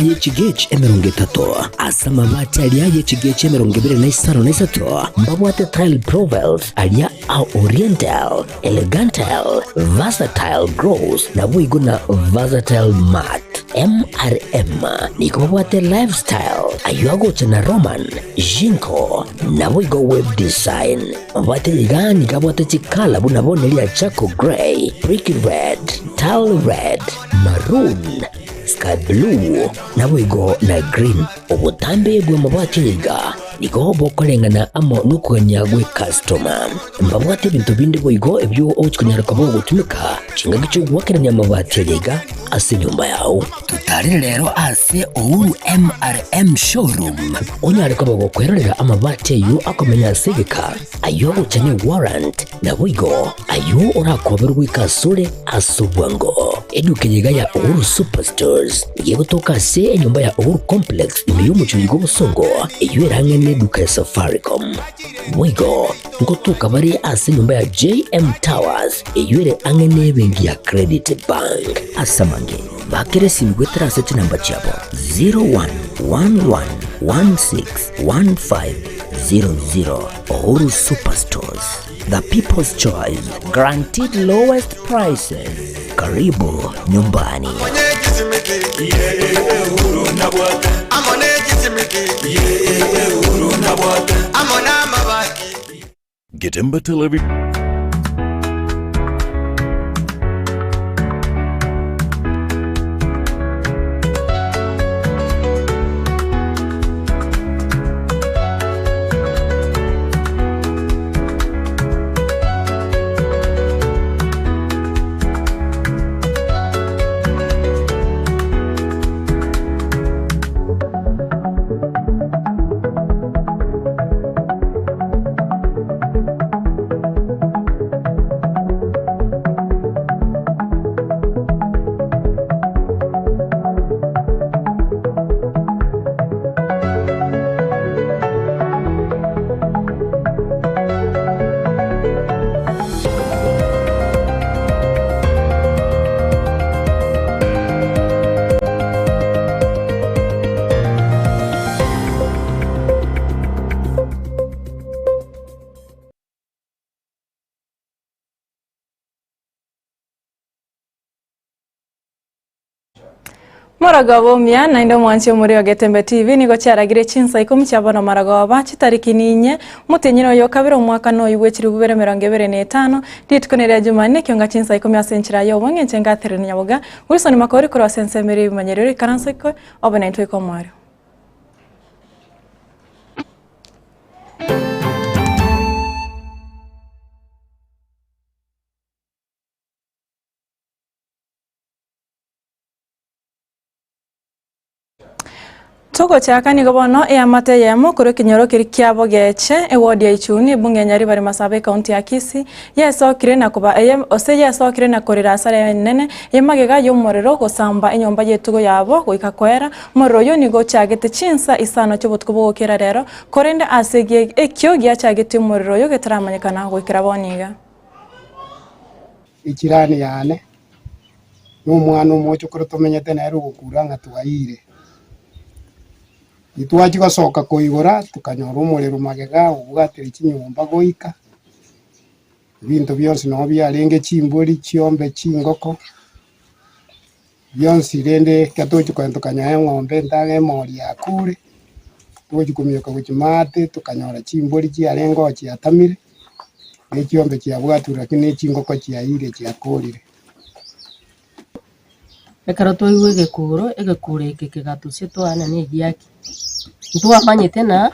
aye chigechi 30, ase amabati aria ye chigechi 25 na isato mbabwate tile profiles aria a Oriental, Elegantal, Versatile Gross naboigo na Versatile Matte. MRM nigo babwate Lifestyle ayio agocha na Roman, Jinko naboigo Web Design. Mabwate iga nigo abwate chikala buna bono eria charcoal grey, brick red, tile red, maroon, sky blue, naboigo na green. Obotambe bw'amabati aya iga nigo bokoreng'ana amo nokogania gw'ekastoma. Mbabwate ebinto binde boigo ebio ogochia konyara koba ogotumeka chingaki chi'ogoakerania amabati aya iga ase enyomba yao. Totarere rero ase Uhuru MRM Showroom onyare koba gokwerorera amabati ayio akomenya ase egeka, ayio agocha ne warrant, naboigo ayio orakoberwe goika asore ase obwango. Eduka eye iga ya Uhuru Superstores nigo egotoka ase enyomba ya Uhuru Complex ime y'omochie oyo bw'obosongo eyio erang'e neduka ya Safaricom. Boigo ngotoka bare ase enyomba ya JM Towers eyio ere ang'e nebenki ya Credit Bank. Ase amange, bakera esimi goetera ase chinamba chiabo 0111161500. Uhuru Superstores, the people's choice, guaranteed lowest prices. Karibu nyumbani. Getemba Television. Morogoba omuya naende omwanchi omore o Getembe TV nigo chiaragire chinsa ikomi chia bono marogoba chitariki ninye motienyi oyo kabere omwaka noyo bwe chilifu bibere emerongo ebere na etano rituko neria Jumanne ekionga chinsa ikomi ase enchera ya obong'e inche ngatereri Nyaboga Wilson Makori korwa ase ensemo ere ebimanyerero ikaranso iko obe naintwe iko omorero. Togochaka nigo bono eamate eyemo korwa ekenyoro keria kia Bogeche, eward ya Ichuni, ebunge ya Nyaribari Masaba ecounty ya Kisii, yesokire na koba eye ose yesokire na korera asara enene y'amagega y'omorero gosamba enyomba y'etugo yabo goika koera. Omorero oyio nigo ochagete chinsa isano chi'obotuko bogokera rero, korende ase gie ekio giachagetie omorero oyo getaramanyekana goikera bono iga. Echirani yane nomwana omochokoro tomenyete nere ogokura ng'a twaiyire. Ntitwachia gosoka koigora tokanyora omorero magega obwatire chinyomba goika, ebinto bionsi nabo biarenge chimbori, chiombe, chingoko, bionsi rende ekero togochia kogenda tokanyora eng'ombe entang'ani emori yakure, togochia kominyoka gochia maate tokanyora chimbori chiarenge oo chiatamire, na echiombe chiabwatirwe lakini echingoko chiayire chiakorire. Ekero twaigwa egekuro, egekuro eke kegatusia twana na egiaki, ntwamanyete na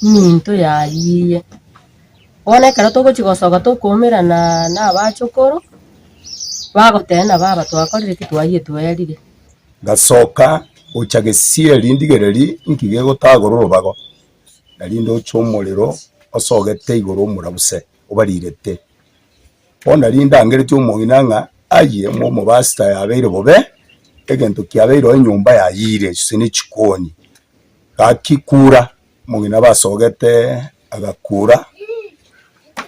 eminto yayiiye. Bono ekero togochia gosoka tokoumerana na abachokoro, bagoteba ng'a baba twakorire ki twayie twerire. Ngasoka gocha gesieri ndigererie inki gegotagora orobago, na rinde oche omorero osogete igoro omorabuse obarirete. Bono nario ndangeretie omong'ina ng'a aye omobasita yabeire bobe, egento kiabeire oo enyomba yayiire gose ne chikoni, gaki kura, omong'ina basogete agakura,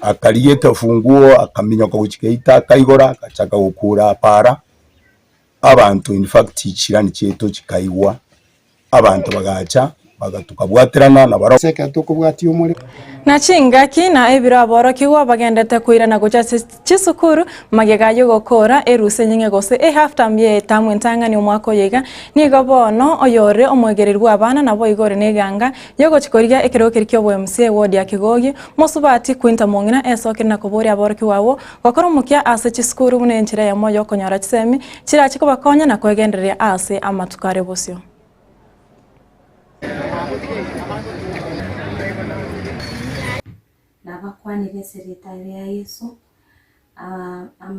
akarigia ekefunguo akaminyoka gochia geita akaigora agachaka gokura para, abanto in fact chirani chiaito chikaigwa. Abanto bagacha, baga-tukabwaterana nabarabwo. Ase ekero tokobwatia omorero. Na chingaki na ebiro aborokigwa bagendete koirana gochia ase chisukuru magega y'ogokoora erusa enyinge gose ehalf term y'etamu entang'ani omwaka oyo iga, nigo bono oyore omoegereri bw'abana naboigo ore neganga y'ogochia korigia ekerogo keria ki'oboMCA eward ya Kigogi, mosubati Quinta Mong'ina esokire na koboria aborokigwa abwo gokora omokia ase chisukuru buna enchera eyemo y'okonyora chisemi chirache kobakonya na kwegendereria ase amatuko are bosio. Nabakwanire ase erieta ria Yeso,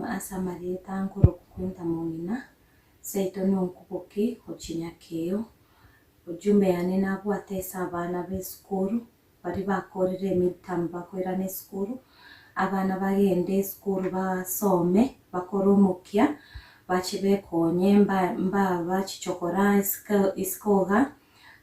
ase amarieta nkorokwa Quinta Mong'ina, seito nonkuboki gochia Nyakeyo. Ujumbe yane nabwate ase abana b'esukuru, baria bakorire emidterm bakoirana esukuru, abana bagende esukuru basome, bakore omokia, bache bekonye mba mbaba chichokora isiko isiko iga,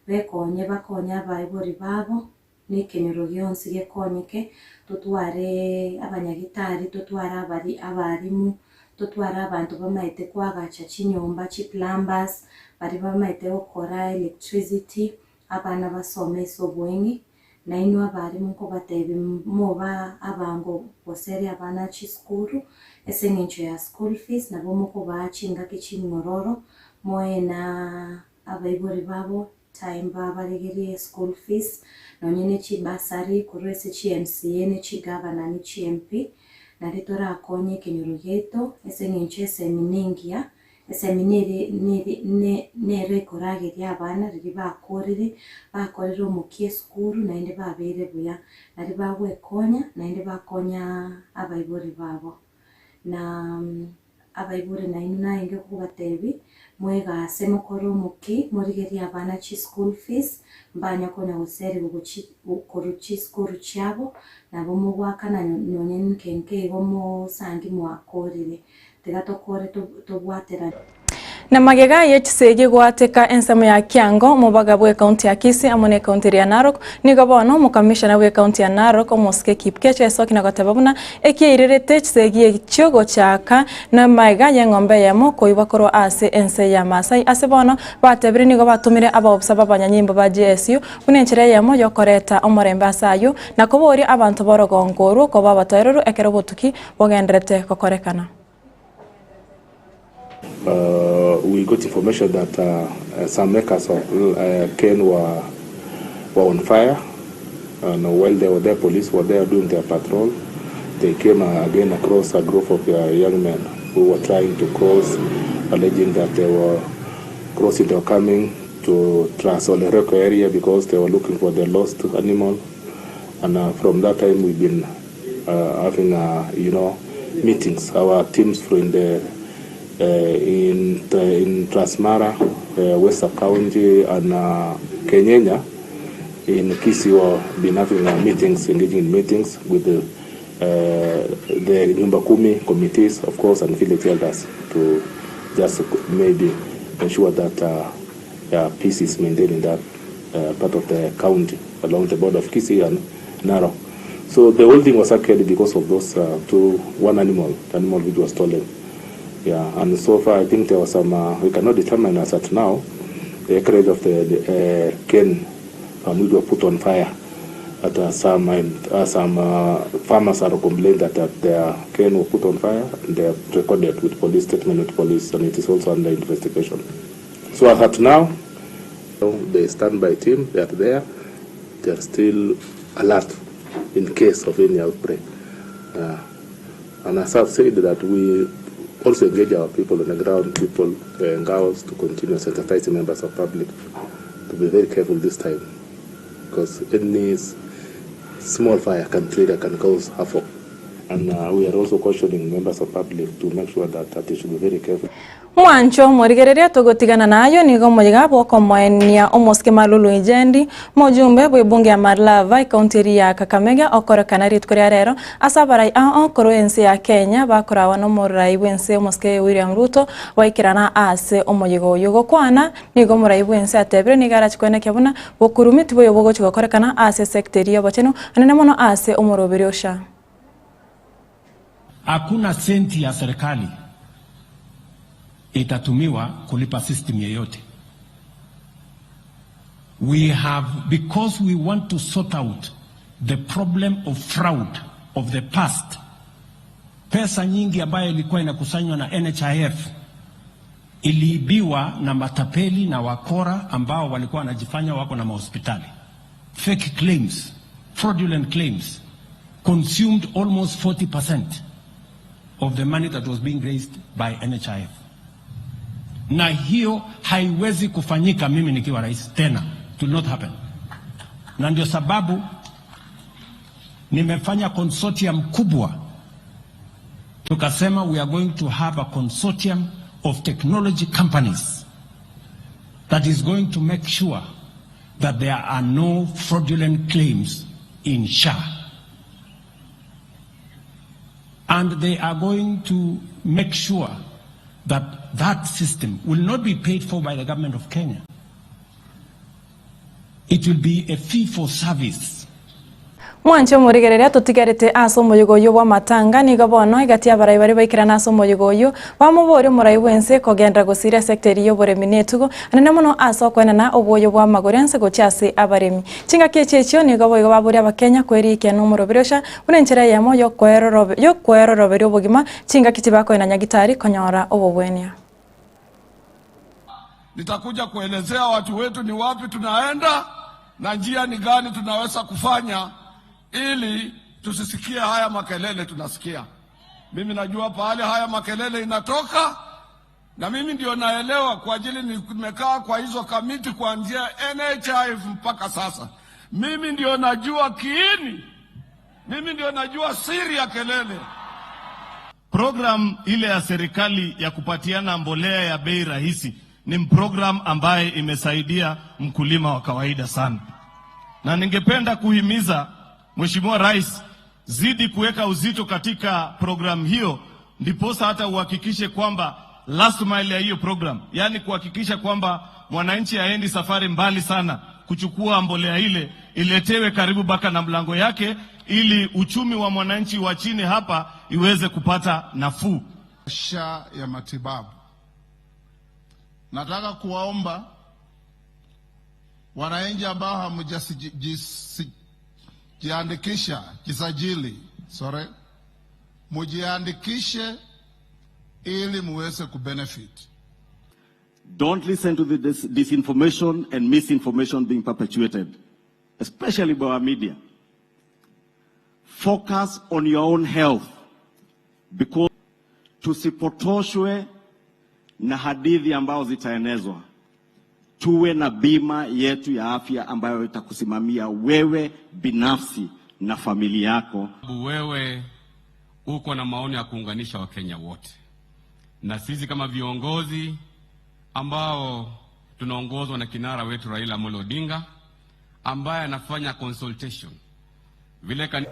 bekonye bakonye abaibori babo. na ekenyoro gionsi gekonyeke, totware abanyagitari, totware abari abalimu, totware abanto bamaete koagacha chinyomba, chiplumbers, baria bamaete gokora electricity, abana basome ase obweng'e, nainwe abalimu nkobatebia moba abango goseria abana chisukuru, ase eng'encho ya school fees nabo mokobaa chingaki ching'ororo, moe na abaibori babo time babaregerie school fees nonye ne chi bursary korwa ase chi MCA ne chi governor ne chi MP nario torakonye ekenyoro giaito ase eng'encho esemi nengiya, esemi nere nere ne nero ekorageria abana riria bakorire bakorire omokia esukuru naende babeire buya, nario bagwekonya naende bakonya abaibori babo na. Abaibori nainwe naenge kobatebi, Mwegase mokore omoki, morigerie abana chischool fees, mbanya konya goserigwa gochi korwa chisukuru chiabo, nabo mogoakana nonye nke nke igo mosangi mwakorire. Tiga tokore tobwaterane. Na magega ye chisegi goateka ensemo ya Kiango, omobaga bw'ecounty ya Kisii amo n'ecounty eria ya Narok, nigo bono omokamishona bw'ecounty ya Narok omosike Kipkecho esoki na goteba buna ekiairerete chisegi echio gochaka namagega y'eng'ombe eyemo koibwa korwa ase ense ya Maasai ase bono batebire nigo batomire abaofisa b'abanyanyimbo ba GSU buna enchera eyemo y'okoreta omorembe ase ayio na koboria abanto b'orogongo orwo koba abatoereru ekero obotuki bogendererete gokorekana. We got information that some acres of cane were were on fire and while they were there police were there doing their patrol they came again across a group of young men who were trying to cross alleging that they were crossing they were coming to Trans Olereko area because they were looking for the lost animal and uh, from that time we've been uh, having uh, you know meetings our teams from the uh, in in Transmara uh, West County and uh, Kenyenya in Kisii were been having uh, meetings engaging in meetings with the uh, the Nyumba Kumi committees of course and village elders to just maybe ensure that uh, yeah, peace is maintained in that uh, part of the county along the border of Kisii and Narok. So the whole thing was actually because of those uh, two, one animal, the animal which was stolen. Yeah, and so far I think there was some, uh, we cannot determine as at now, the acreage of the, the uh, cane um, which were put on fire. At uh, some, uh, some uh, farmers are complaining that, that their cane were put on fire and they have recorded with police statement with police and it is also under investigation. So as at now, the standby team, they are there, they are still alert in case of any outbreak. Uh, and as I've said that we also engage our people on the ground, people and girls to continue sensitizing members of public to be very careful this time because any small fire can trigger, can cause havoc. And uh, we are also cautioning members of public to make sure that, that they should be very careful. Mwancho morigereria togotigana nayo nigo omoyega bw'okomoenia omosike Malulu Injendi, mojumbe bw'ebunge ya Malava ekaunti eria ya Kakamega okorekana rituko ria rero ase abarai ao korwa ense ya Kenya bakorawa nomorai bw'ense omosike William Ruto gwaikerana ase omoyega oyio. Gokwana nigo omorai bw'ense atebire nigo arache koenekia buna bokurumi tiboiyo bogochi gokorekana ase esecta eria y'obochenu anene mono ase omoroberi o SHA. Hakuna senti ya serikali itatumiwa kulipa system yeyote. We have, because we want to sort out the problem of fraud of the past, pesa nyingi ambayo ilikuwa inakusanywa na NHIF iliibiwa na matapeli na wakora ambao walikuwa wanajifanya wako na mahospitali. Fake claims, fraudulent claims consumed almost 40% of the money that was being raised by NHIF. Na hiyo haiwezi kufanyika mimi nikiwa rais tena. It will not happen. Na ndio sababu nimefanya consortium kubwa, tukasema we are going to have a consortium of technology companies that is going to make sure that there are no fraudulent claims in SHA. And they are going to make sure that that system will not be paid for by the government of Kenya. It will be a fee for service. Mwanche omorigereria totigerete ase omoyega oywo bwa amatanga nigo bono egati abarai baria baikerana ase omoyega oywo bamoboria omorai bwense kogenderera gosira esecta eria ya oboremi na etugo anene mono ase okoenana obwoyo bwa amagoro ense gochia ase abaremi. Chingaki echi echio nigo boigo baboria abakenya kwerikia na omoroberi osha buna enchera eyemo yokoeroroberia obogima chingaki chibakoenda nyagitari konyora obobwenia. Nitakuja kuelezea watu wetu ni wapi tunaenda na njia ni gani tunaweza kufanya ili tusisikie haya makelele tunasikia. Mimi najua pahali haya makelele inatoka, na mimi ndio naelewa kwa ajili nimekaa kwa hizo kamiti kuanzia NHIF mpaka sasa. Mimi ndio najua kiini, mimi ndio najua siri ya kelele. Program ile ya serikali ya kupatiana mbolea ya bei rahisi ni program ambaye imesaidia mkulima wa kawaida sana, na ningependa kuhimiza Mheshimiwa Rais, zidi kuweka uzito katika program hiyo, ndiposa hata uhakikishe kwamba last mile ya hiyo program, yani kuhakikisha kwamba mwananchi haendi safari mbali sana kuchukua mbolea ile, iletewe karibu mpaka na mlango yake, ili uchumi wa mwananchi wa chini hapa iweze kupata nafuu. SHA ya matibabu. Nataka kuwaomba wananchi ambao hamjajiandikisha, jisajili, sorry, mujiandikishe ili muweze kubenefit. Don't listen to the disinformation and misinformation being perpetuated, especially by our media. Focus on your own health because tusipotoshwe na hadithi ambazo zitaenezwa. Tuwe na bima yetu ya afya ambayo itakusimamia wewe binafsi na familia yako. Wewe uko na maono ya kuunganisha Wakenya wote, na sisi kama viongozi ambao tunaongozwa na kinara wetu Raila Amolo Odinga ambaye anafanya consultation vile kan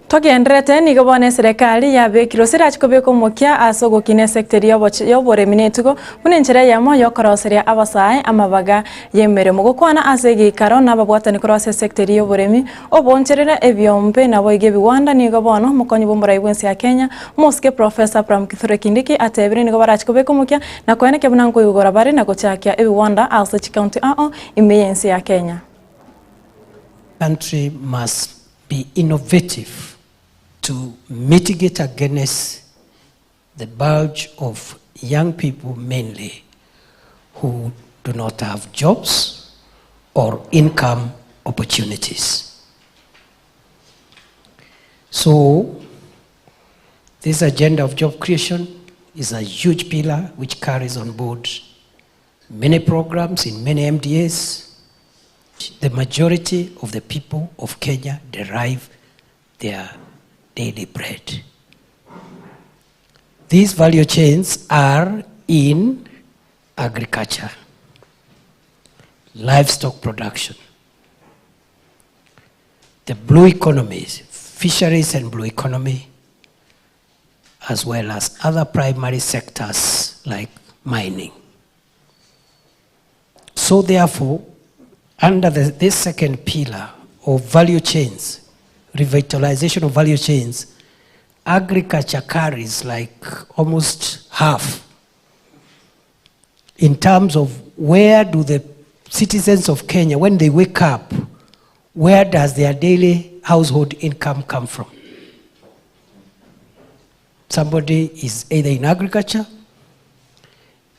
Togenderete nigo bono eserekari yabekire gose erachi kobeka omokia ase ogokina esector y'oboremi na etugo buna enchera eyemo yokoroseria abasae amabaga y'emeremo. Gokwana ase egeikaro na ababwatani korwa ase esector y'oboremi oboncherere ebiombe nabo iga ebiwanda nigo bono omokonyi bw'omorai bw'ense ya Kenya omosike Professor Abraham Kithure Kindiki atebire nigo barachi kobeka omokia na koenekia buna nkoigora bare na gochakia ebiwanda ase chicounty ao ime y'ense ya Kenya. Country must be innovative to mitigate against the bulge of young people mainly who do not have jobs or income opportunities. So this agenda of job creation is a huge pillar which carries on board many programs in many MDAs. The majority of the people of Kenya derive their daily bread. These value chains are in agriculture, livestock production, the blue economy, fisheries and blue economy, as well as other primary sectors like mining. So therefore, under this second pillar of value chains, revitalization of value chains, agriculture carries like almost half in terms of where do the citizens of Kenya, when they wake up, where does their daily household income come from? Somebody is either in agriculture,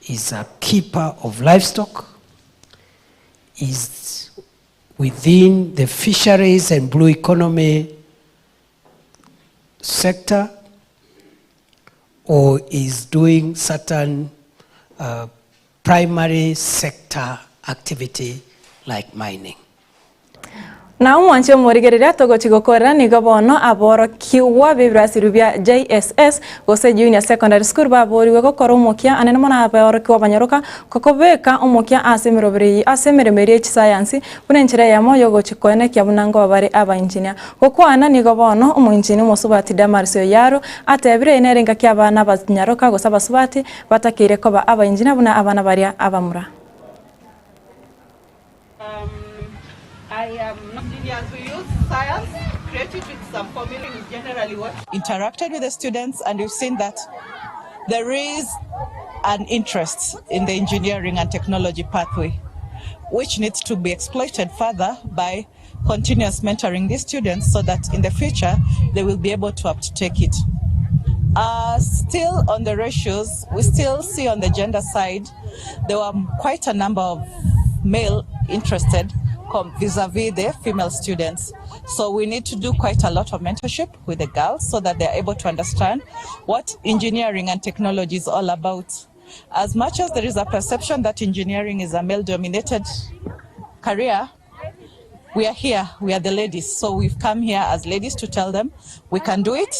is a keeper of livestock, is within the fisheries and blue economy sector, or is doing certain primary sector activity like mining. Na omwanchi omorigereria togochi gokorera nigo bono aborokigwa b'ebirasiri bia JSS gose Junior Secondary School baborigwe gokora omokia anene mono aborokigwa banyoroka kokobeka omokia ase emeroberi eye ase emeremo eria echisayansi buna enchera eyemo yogochi koenekia buna ngoba bare abainjinia. Gokwana nigo bono omoinjinia omosubati Damaris Oyaro atebire eye nere engaki abana abanyaroka gose abasubati batakeire koba abainjinia buna abana baria abamura. Interacted with the students and we've seen that there is an interest in the engineering and technology pathway which needs to be exploited further by continuous mentoring these students so that in the future they will be able to uptake it. Uh, still on the ratios, we still see on the gender side, there were quite a number of male interested vis-a-vis the female students. So we need to do quite a lot of mentorship with the girls so that they're able to understand what engineering and technology is all about. As much as there is a perception that engineering is a male-dominated career, we are here, we are the ladies. So we've come here as ladies to tell them we can do it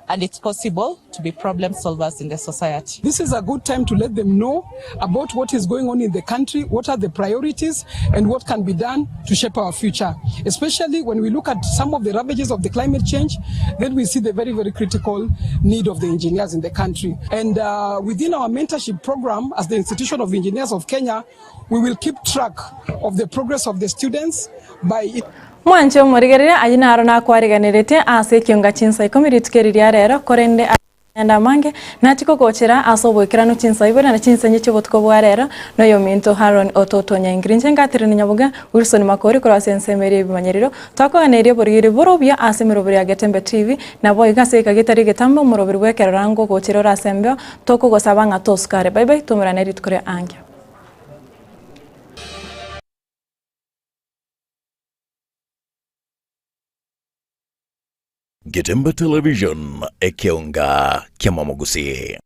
and it's possible to be problem solvers in the society. This is a good time to let them know about what is going on in the country, what are the priorities, and what can be done to shape our future. Especially when we look at some of the ravages of the climate change, then we see the very, very critical need of the engineers in the country. And uh, within our mentorship program, as the Institution of Engineers of Kenya, we will keep track of the progress of the students by Mwanche omorigereria ayio naro nakwariganeretie ase ekionga chinsa ikomi rituko eri ria rero, korende ayande amange nachie kogochera ase oboikeranu chinsa ibere na chinsa inye chi'obotuko bwa rero, na oyominto Haron ototo Nyaingiri. Inche ngaterania Nyaboga Wilson Makori korwa ase ensemo eria y'ebimanyerero, twakoganeirie oborigeri bore obuya ase emeroberi ya Getembe TV, naboigo ase egeka getari egetambe omoroberi bw'ekerorango ogochera ore ase embeo, tokogosaba ng'a tosukare. Bye bye, tomerane rituko ria ankio. Getembe Television, ekeonga ki'amamogusii.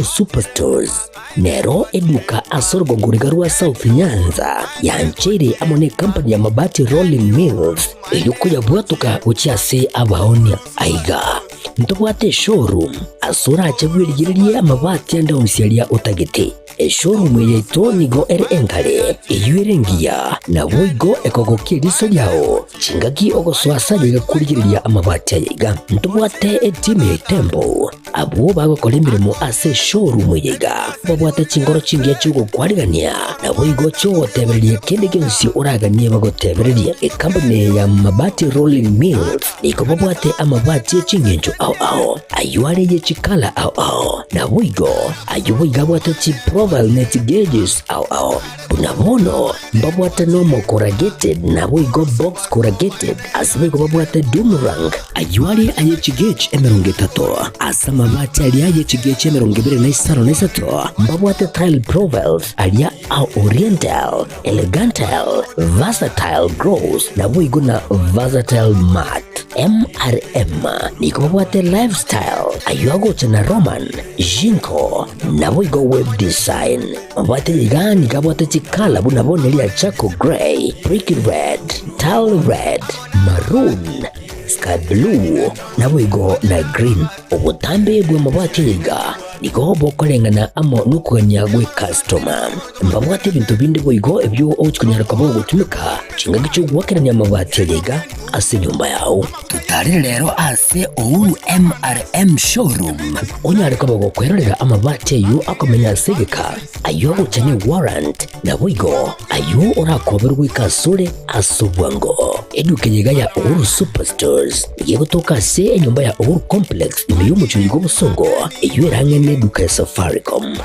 Superstores nero eduka ase orogongo riga rwa South Nyanza yancheire amo ne company ya Mabati Rolling Mills eyio koyabwatoka gochia ase abaonia. Aiga ntobwate eshowroom ase orache bwerigererie amabati ande onsi aria otagete. Eshowroom eye yaito nigo ere engare, eyio ere engiya, naboigo ekogokia eriso riao chingaki ogosoa ase aye korigereria amabati aya iga. Ntobwate etimu ya Itembo, abwo bagokora emeremo ase eshowroom eye iga, babwate chinkoro chingiya chi'ogokwarigania, naboigo chi'ogotebereria kende gionsi oraganie bagotebererie. Ekampuni eye ya Mabati Rolling Mills nigo babwate amabati e ching'encho ao ao, ayio are ye chikala ao ao, naboigo Ayio boigo abwate chiprofile ne chigeges ao ao. Buna bono mbabwate normal corrugated naboigo box corrugated ase boigo babwate doom rank. Ayio are aye chigauge 30 ase amabati aria aye chigauge 25 mbabwate tile profiles aria a oriental, elegantile, versatile gloss naboigo na versatile matte. MRM nigo babwate lifestyle ayio agocha na Roman, Jinko, naboigo web design. Mabwate iga nigo abwate chikala buna bono eria charcoal grey, brick red, tile red, maroon, sky blue, naboigo na green. Obotambe bw'amabwati aya iga nigo bokoreng'ana amo nokogania gw'ekastoma. Mbabwate ebinto binde boigo ebio ogochi konyara koba ogotumeka chingaki chi'ogoakerania amabati aya iga. ase enyomba yao. Totarere rero ase Uhuru MRM Showroom onyare koba gokwerorera amabati ayio akomenya ase egeka, ayio agocha ne warrant, naboigo ayio orakoberwe goika asore ase obwango. Eduka eye iga ya Uhuru Superstores nigo egotoka ase enyomba ya Uhuru Complex ime y'omochie oyo bw'obosongo eyio erang'e neduka ya Safaricom.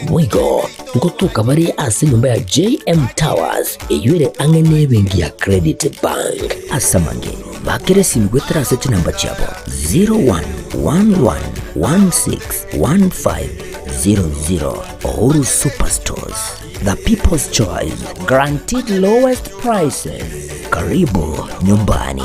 Boigo ngotoka bare ase enyomba ya JM Towers eyio ere ang'e nebenki ya Credit Bank. Ase amange, bakera esimi goetera ase chinamba chiabo 0111161500. Uhuru Superstores, the people's choice, guaranteed lowest prices. Karibu nyumbani.